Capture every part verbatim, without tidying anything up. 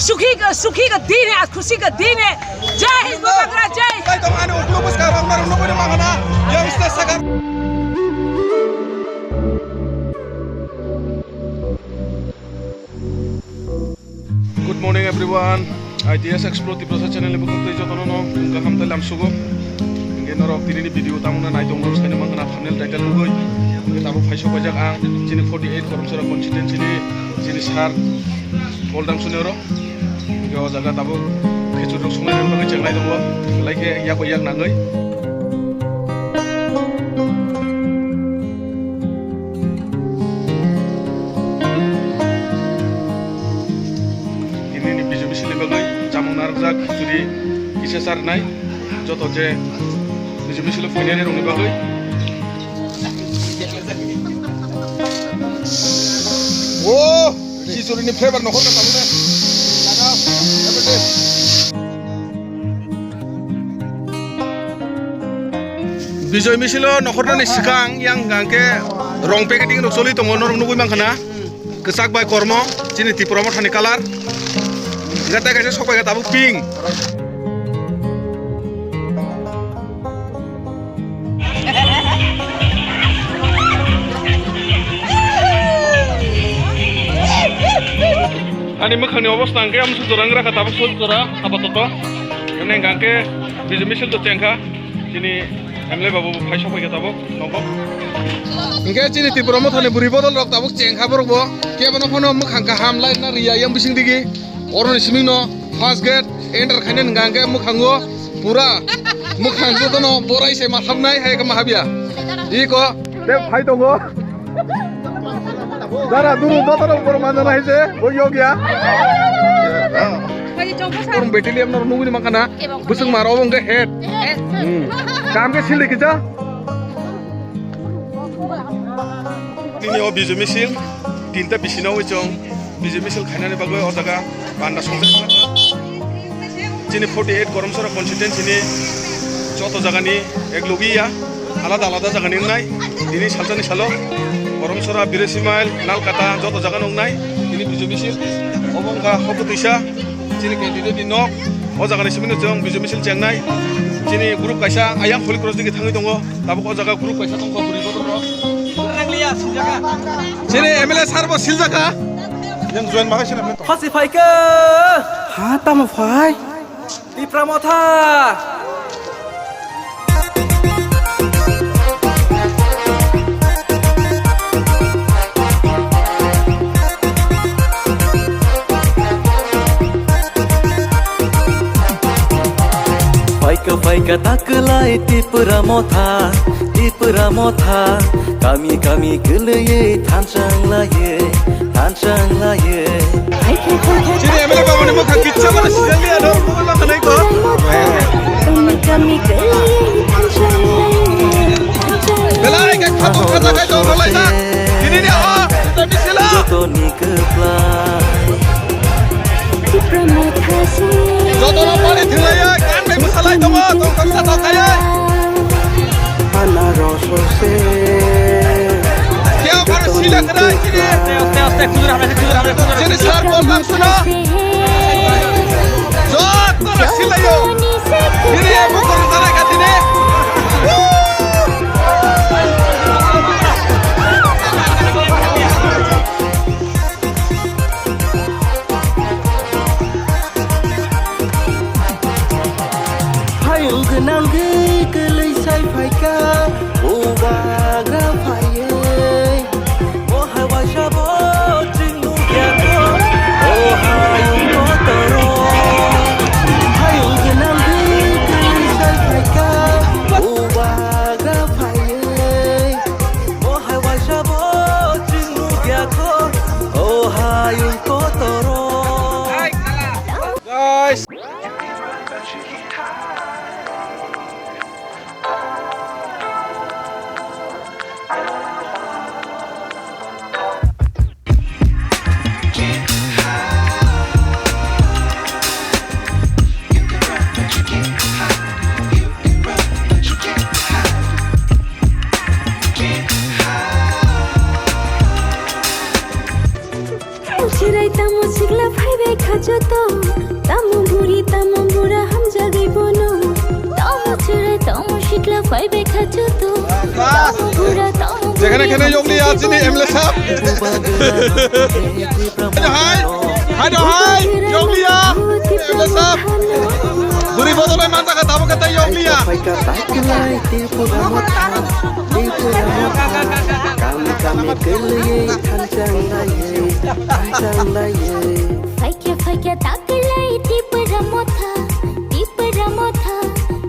Sukhi ka, sukhi ka din hai, aaj khushi ka din hai. Jai Hind, Bubagra, jai Hind. Tei tong ani uklo bwskang rok narwk nugwi rw mankha na, yang stage sakha. Good morning everyone. I T S Explore Tiprasa channel ni bukhuk tei jotono no kaham tei lamsugo. Hingke norok tini ni video tamungna nai tongmung saino mankha na thumbnail title nugwi. Hingke tabuk phaisok paijak ang chini forty eight Koromsora constituency ni chini sir Paul Damsoni oro. Hingke o jaga tabuk khichur rok songnaini bagwi chenglai tongo. Belai khe yak bai yak nangwi. Tini ni Bijoy misil ni bagwi chamung narwkjak khichuri kisa charnai. Joto je Bijoy misil o phainai rokni bagwi. O, khichuri ni flavor nokhor ka tabuk de. Lagao, everyday. Bijoy misilo nokhornani swkang yang hwnkha khe rong packeting rok choli tongo, norok nugwi mankha na. Kwchak bai kormo, chini Tipra mothani colour. Hwnkhe tei kaisa sok bai khe tabuk pink. Ani mwkhangni obostha hwnkhe amsuk jora wngkha, tabuk sok jora apatoto. Hwnwi hwnkha khe Bijoy misil to chengkha. Chini M L A babu bo phai sok phaikha tabuk nogo. Hwnkhe chini Tipra mothani bwrwi bodol rok tabuk chengkha borok bo. Kebono phano mwkhang kaham laina riya yang bising digi. Oroni simingno first gate enter khainani hwnkha hwnkhe mwkhango pura mwkhang jotono borai se mathapnai hai khe mahabya. Iko de phai tongo. Dara duru jotono borok manjana hai se bo yokya. Borok battalion no nugwi mankha na. Bwswk maro obo hwnkhe head. Hmm. Kam khe sildi kisa. Tini o Bijoy misil tinta bisino oi chong Bijoy misil khainani bagwi o jaga panda songjak. Chini forty eight Koromsora constituency ni joto jagani eklogiya alada alada jagani wngnai. Tini salsani salo Koromsora, Birasimail, Nalkata joto jagano wngnai. Tini Bijoy misil obo wngkha hobo twisa. Chini candidate ni nok, o jaga ni simi no chwng Bijoy misil chengnai. Chini group kaisa ayang Holy Cross digi thangwi tongo. Tabuk o jaga group kaisa tongkha bwrwi bodol rok. Chini M L A sir bo siljaka. Yang join ma kaisa na. Phasi phaikha. Ha, tamo phai. Tipra motha. Phaikha, phaikha takwlai Tipra motha, Tipra motha, kami, kami kwlwiwi thanchang laiwi. Thanchang laiwi. Chini M L A babuni mwkhang kitsa mano sijak liya do, mobile no khanai ko. Belai khe khatung khaja khai tong rwlaijak. Tini ni o, tei bisilo. Jotoni kwplai. Jotono mani thwnglaio, kan bai bwsalai tongo, tongthok satok khaiwi. Anarosose. Kebo phano sila kwrwi, chini. Aste, aste, khujur hamle, khujur hamle, khujur hamle. Chini sir bol bang suno. Jotono silaio. Bini bukur tanai katini. Hayung gwnangwi kwlwi sai phaikha, o bagra phaiwi. O hai waisa bo chwng nukya kho, o hayung kotoro. Hayung gwnangwi kwlwi sai phaikha, o bagra phaiwi. O hai waisa bo chwng nukya kho, o hayung kotoro. Guys. Chirai tamo sikla phaibai kha joto, tamo buri tamo bura hamjagwi bono. Tamo chirai tamo sikla phaibai kha joto, tamo bura tamo buri hamjagwi bono. Jekhane kheno yokliya chini M L A sahab. Hai, hai, hai, yokliya, M L A sahab. Buri bodolai manjakha tamo khe tei yokliya. Phaikha, phaikha, takulai, Tipra Motha, Tipra Motha. Kami, kami, kwlwi, thansa wnglaiwi, thansa wnglaiwi. Phaikha, phaikha, takulai, Tipra Motha, Tipra Motha.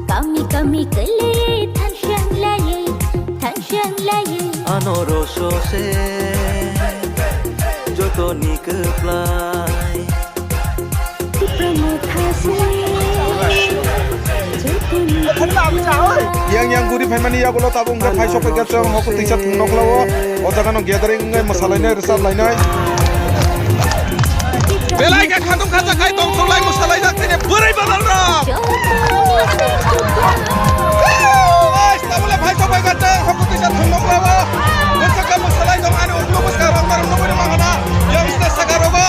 Kami, kami, kwlwi, thansa wnglaiwi, thansa wnglaiwi. Ano rosose, jotoni kwplai. Yang yang guri phaimani yagulo tabuk wngkha phai sokphaikha chwng hokho twisa thwng nokhlao. O jagano gathering wngwi mwsalainai rwchablainai. Belai khe khatung khacha khai tongthoklai mwsalaijak tini bwrwi babalrok. Guys, tabule phai sokphaikha chwng hokho twisa thwng nokhlao. Bwswk khe mwsalai tong ani uklo bwskang rok norok nugwi rwma hana. Yang stage saka rogo.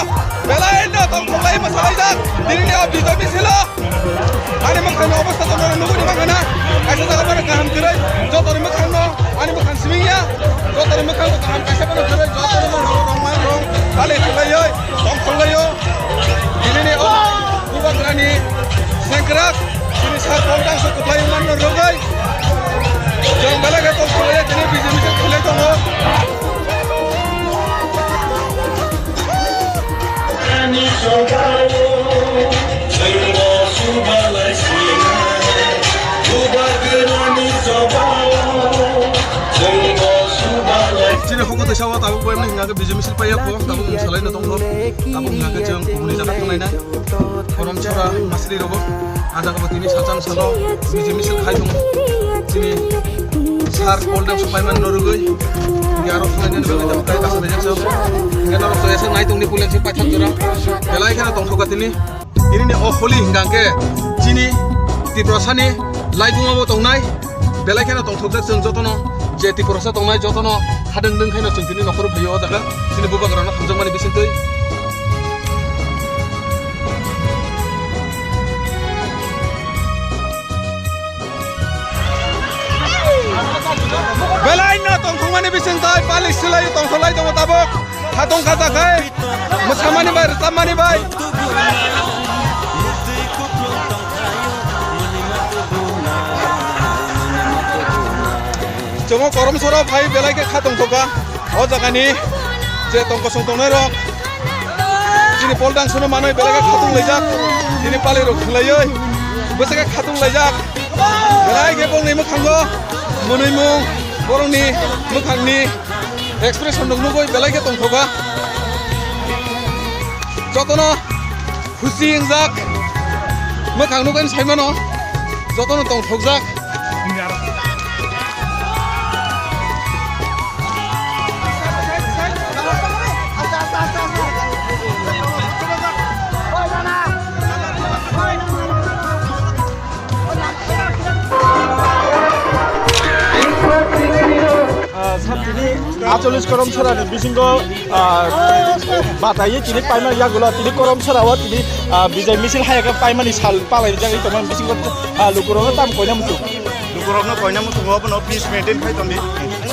Belai no tongthoklai mwsalaijak. Tinini o bijoy misilo. Ani mwkhangni obostha to norok nugwi rwma hana. Kaisa jaga bono kaham kwrwi. Jotori mwkhangno ani mwkhang simingya. Jotori mwkhangno kaham kaisa bono kwrwi. Jotori no rong rong man rong. Bale khwlaioi. Tongthoklaio. Tinini o bubagrani sengkrak. Tini sar tongtang so kwplai manno rwgwi. Jong belai khe tongthoklaio. Tini B J P se khwlai tongo. Chini hokotwi sao tabuk bai mani hingka khe B J P misil paiya kho, tabuk mwsalaino tongkho, tabuk hingka khe chwng kubuni jaga thanglainai. Korom chora masli rogo, ah jaga bo tini sachang salo B J P misil khai tongo. Chini sar koldam supai man norogoi, yarok thanglainani bagwi tabuk tai kasa laijak chwng. Hingke norok to ese nai tongni pulen si paithak jora, belai kheno tongthoka tini. Tinini o holi hingka khe chini Tiprasani laibuma bo tongnai. Belai kheno tongthokjak chwng jotono, je Tiprasa tongnai jotono hadwng dwng khaino chwng tini nokhoro phaio o jaga chini bubagrano hamjakmani bisingtwi. Belai no tongthokmani bisingtwi palik silai tongthoklai tongo tabuk. Khatong khacha khai mwsamani bai, rwchapmani bai. Chwngno korom sora phai belai khe khatong thoka. O jagani je tong kosong tongnai rok chini poldang sono manwi belai khe khatung laijak. Chini pali rok khwlaioi bwsakhe khatung laijak. Belai khe bongni mwkhango mwnwimung, borokni mwkhangni expression rok nugwi belai khe tongthoka. Jotono khusi wngjak, mwkhang nugwi saimano, jotono tongthokjak. Ah, sab tini acholis korom sorani bisingo, ah, bataiye tini paimani yagulo tini korom sorao tini, ah, bijai misil hayakhe paimani sal palaijagwi tongmani bisingo, ah, lukurogno tam koina muchung. Lukurogno koina muchungo abono peace maintain khai tongdi.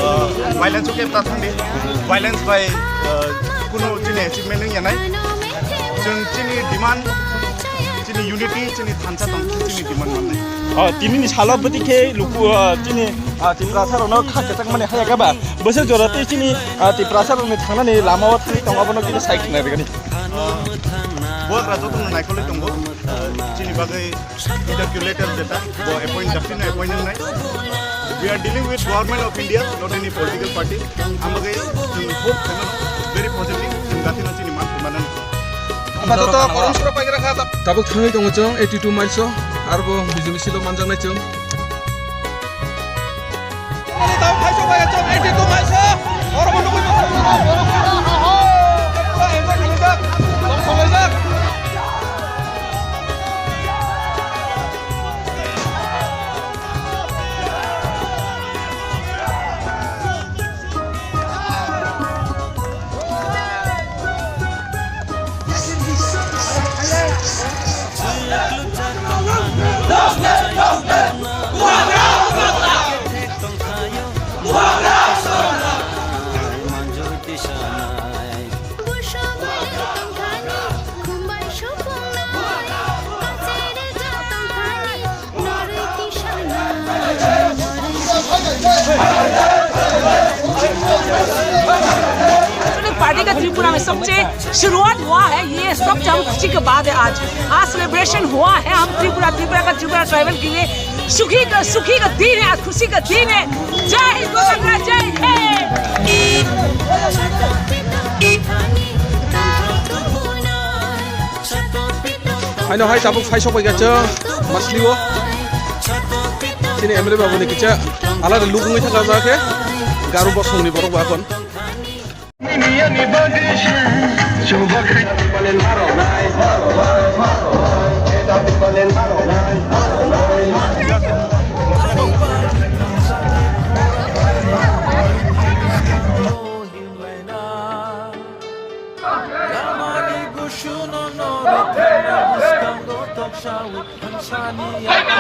Ah, violence o khe ta thangdi. Violence bai, ah, kuno chini achievement wngya nai. Chwng chini demand, chini unity, chini thansa tong, chini demand mannai. O, tinini salo bwtwi khe luku, o, chini, a, Tiprasa rokno kha kwchak mani haya khe ba, bwswk jora tei chini, a, Tiprasa rokni thangnani lama o thangwi tongo, abono kisa sai khna rwgani. Bubagra jotono naikolwi tongo, chini bagwi P W letter jeta, bo appoint, daktino appoint wngnai. We are dealing with Government of India, not any political party. Amagwi chwng hope khaimano very positive, chwng daktino chini man manani. Apatot korom sura paigra kha. Tabuk thangwi tongo chwng eighty two miles o, arbo B J P silo manjaknai chwng. Party का त्रिपुरा में सबसे शुरुआत हुआ है, ये सबसे हम खुशी की बात है। आज आज सेलिब्रेशन हुआ है, हम त्रिपुरा त्रिपुरा का त्रिपुरा ट्राइबल के लिए सुखी का सुखी का दिन है, आज खुशी का दिन है। जय हिंद, गोलगरा, जय Hind. Haino hai tabuk phai sok bai gacha masli o. Sini M L A babu ni kicha alada lugungwi thaka ja khe garu bosong ni borok ba kon. Yamani gusuno norok thangna bwskango tongsawi thangsani yakni.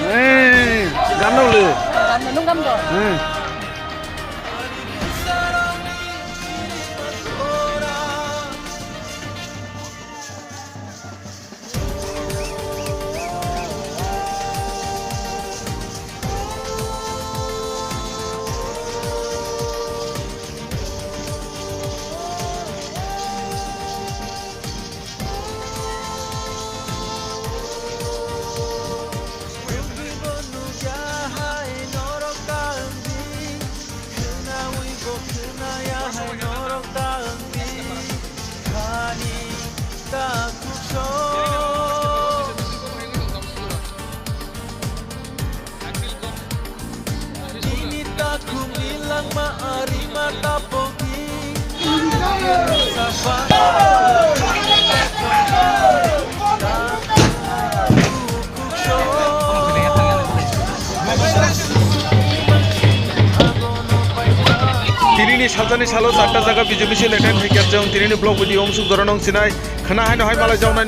Hey, gamno le. Gamno, nung gamno. Hmm. Tini ni salsa ni salo charta jaga B J P si leten hai kya chwng tini ni vlog video wng suk doro nong sinai khana hai no hai malai jawnai.